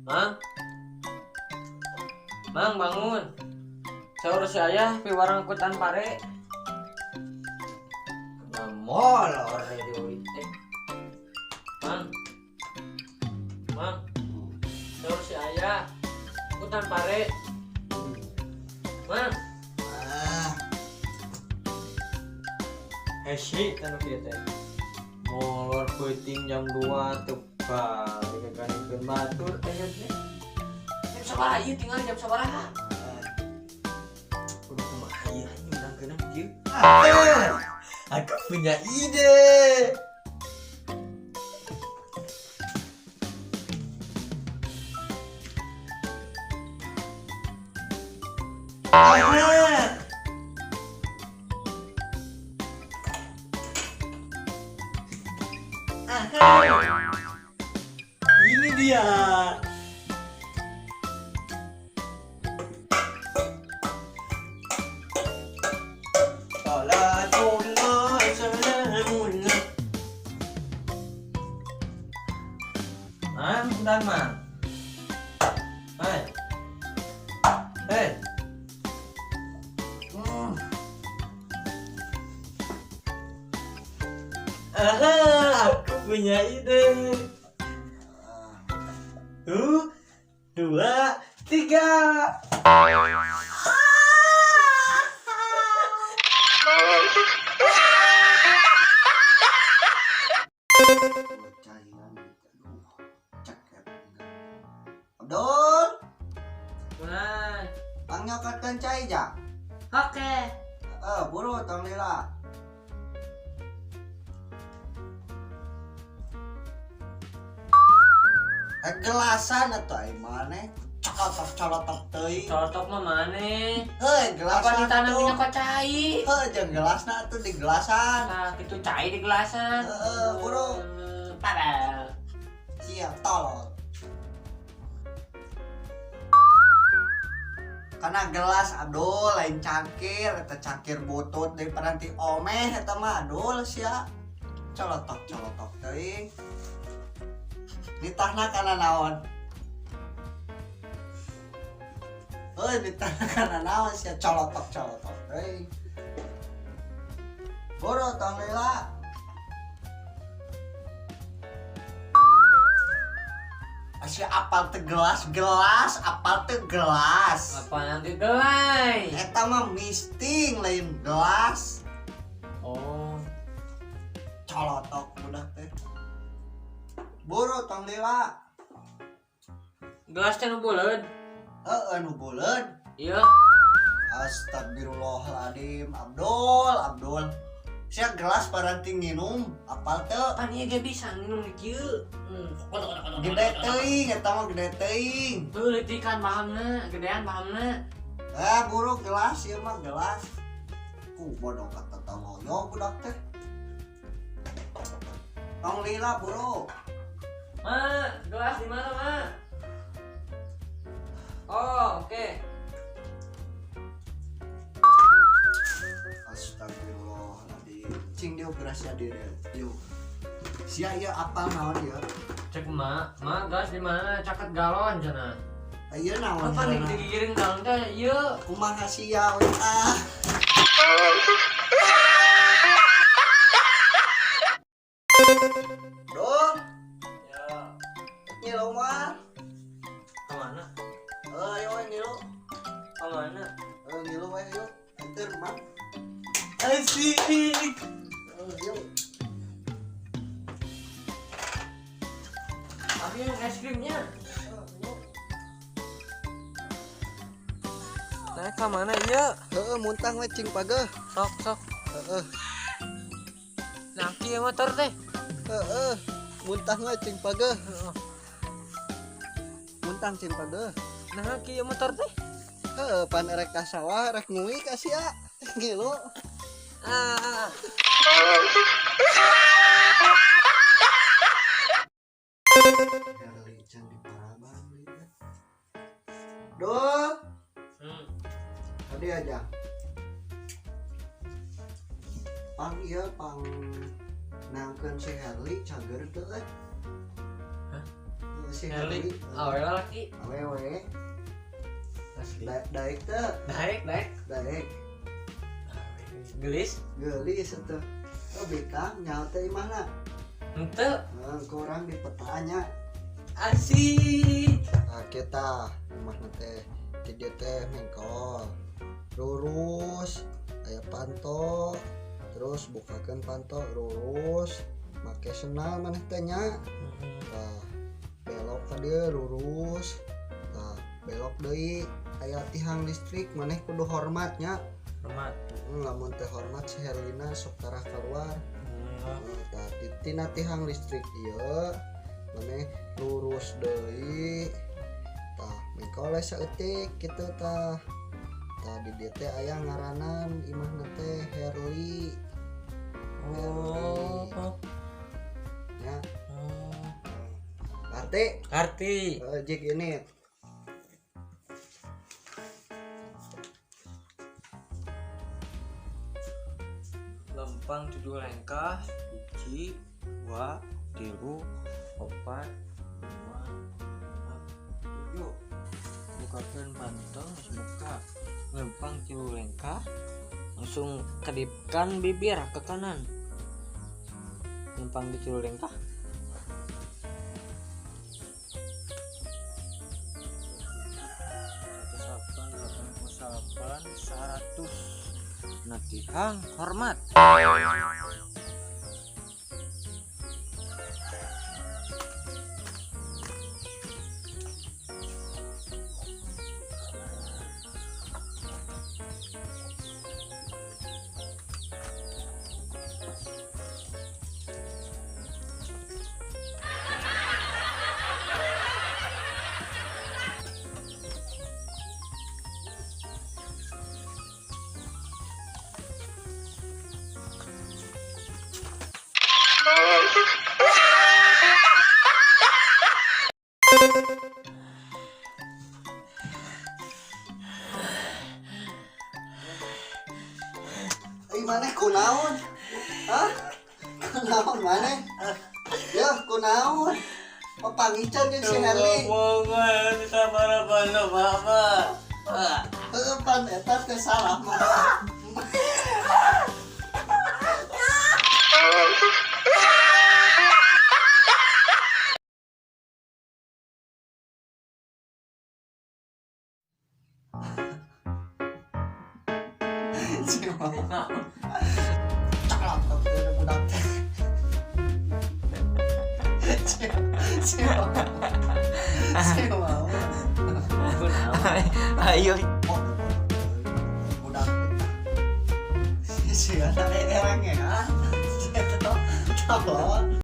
Mang. Mang bangun. Sahur si ayah piwarang angkutan pare. Molor deui. Mang. Mang. Sahur si ayah angkutan pare. Mang. Ah. Hesi tanu kieu teh. Molor peuting jam 2 teu balik kaganikeun batur teh teh. Jam sabaraha ieu tinggal jam sabaraha? Kudu kumaha ieu anjing urang kieu. Aku punya ide. Ini dia. Salatullah salamullah. Mang, bentar mang. Hai. Hei. Aha, aku punya ide. 1, 2, 3. Abdul, Nah, pangnyokotan cai ja. oke. Buru tong lila. Gelasan atau ai maneh colotok-colotok teuing. Colotok mah maneh. Heuh, gelasan. Apa ditanam dina ka cai? Heuh, jeung gelasna atuh di gelasan. Nah, kitu cai di gelasan. Heeh, buru. Padahal. Siap tolol. Karena gelas Abdul lain cangkir, eta cangkir butut deui paranti omeh eta mah Abdul sia. Colotok-colotok teuing. Nitahna kana naon? Heuh, nitahna kana naon sia colotok-colotok teuing. Boro tong lila. Asia apal teu gelas-gelas, apal teu gelas. Apa nanti gelai? Eta mah misting lain gelas. Oh, colotok budak teh. Boro tong lila. Gelas teh nu buleud. Heeh, nu buleud. Iya. Astagfirullahaladzim, Abdul, Abdul. Sia gelas paranti nginum, apal teu? Pan ieu ge bisa nginum di kieu. Gede teuing, eta mah gede teuing. Tuh leutikan pahamna, gedean pahamna. Ah, buru gelas ieu mah gelas. Ku bodoh kata taloyo budak teh. Tong lila buru. Ma, gelas di mana, Ma? Oh, oke. Okay. Astagfirullahaladzim. Cing dia operasi diri. Yuk. Sia ieu apal naon ieu? Cek ma, ma gelas di mana? Caket galon cenah. Ieu naon? Apa nih digiring galon teh ieu? Kumaha sia we ah. Duh. Ya. Ngilu mah. Kemana? Ayo ngilu. Kemana? Ngilu we yuk. Enter mah. Asik. Yuk. Tapi yang es krimnya. Nah, ke mana ieu? Heeh, muntah we cing pageuh. Sok, sok. Heeh. Nah, kieu motor teh. Heeh, muntah we cing pageuh. Heeh. Muntah cing pageuh. Nah, kieu motor teh. Heeh, pan erek ka sawah rek ngui ka sia. Ngilu. Ah. Duh. Tadi aja. Pang ieu pang nangkeun si Herli cager teu euy. Hah? Si Herli. Herli. Awewe lalaki. Awewe. Asli. Daek teu? Daek, daek. Daek. Gelis? Geulis atuh. Oh, bikang nyaho teh imahna. Henteu. Heeh, kurang di petanya. Asik. Nah, kita imahna teh di dieu teh mengkol. Lurus aya panto, terus bukakeun panto lurus, make sendal maneh teh nya. Tah, belok ka dieu lurus. Tah, belok deui aya tihang listrik maneh kudu hormat nya. Hormat. Lamun teh hormat si Herlina sok tarah keluar. Tah, tina tihang listrik ieu maneh lurus deui. Tah, mengkol saeutik kitu tah. Tah di dieu teh aya ngaranan imahna teh Herli. Oh. Nya. Ngarti? Ngarti. Jik ini. Lempang 7 lengkah, 1, 2, 3, 4, 5, 7. Bukakeun pantong, geus buka. Lempang 3 lengkah, langsung kedipkan bibir ke kanan. Lempang di 3 lengkah. 1, 8, 88, 100. Natihang hormat. Ih, maneh kunaon? Hah? Kunaon maneh? Ya, kunaon? Papangican jeung si Herli. Ngomong sabaraha mama. Heuh, pan eta teh salah mah. Calot teh budak teh. Si mau. Ayo. Budak teh. Si eta erang ya. Si eta.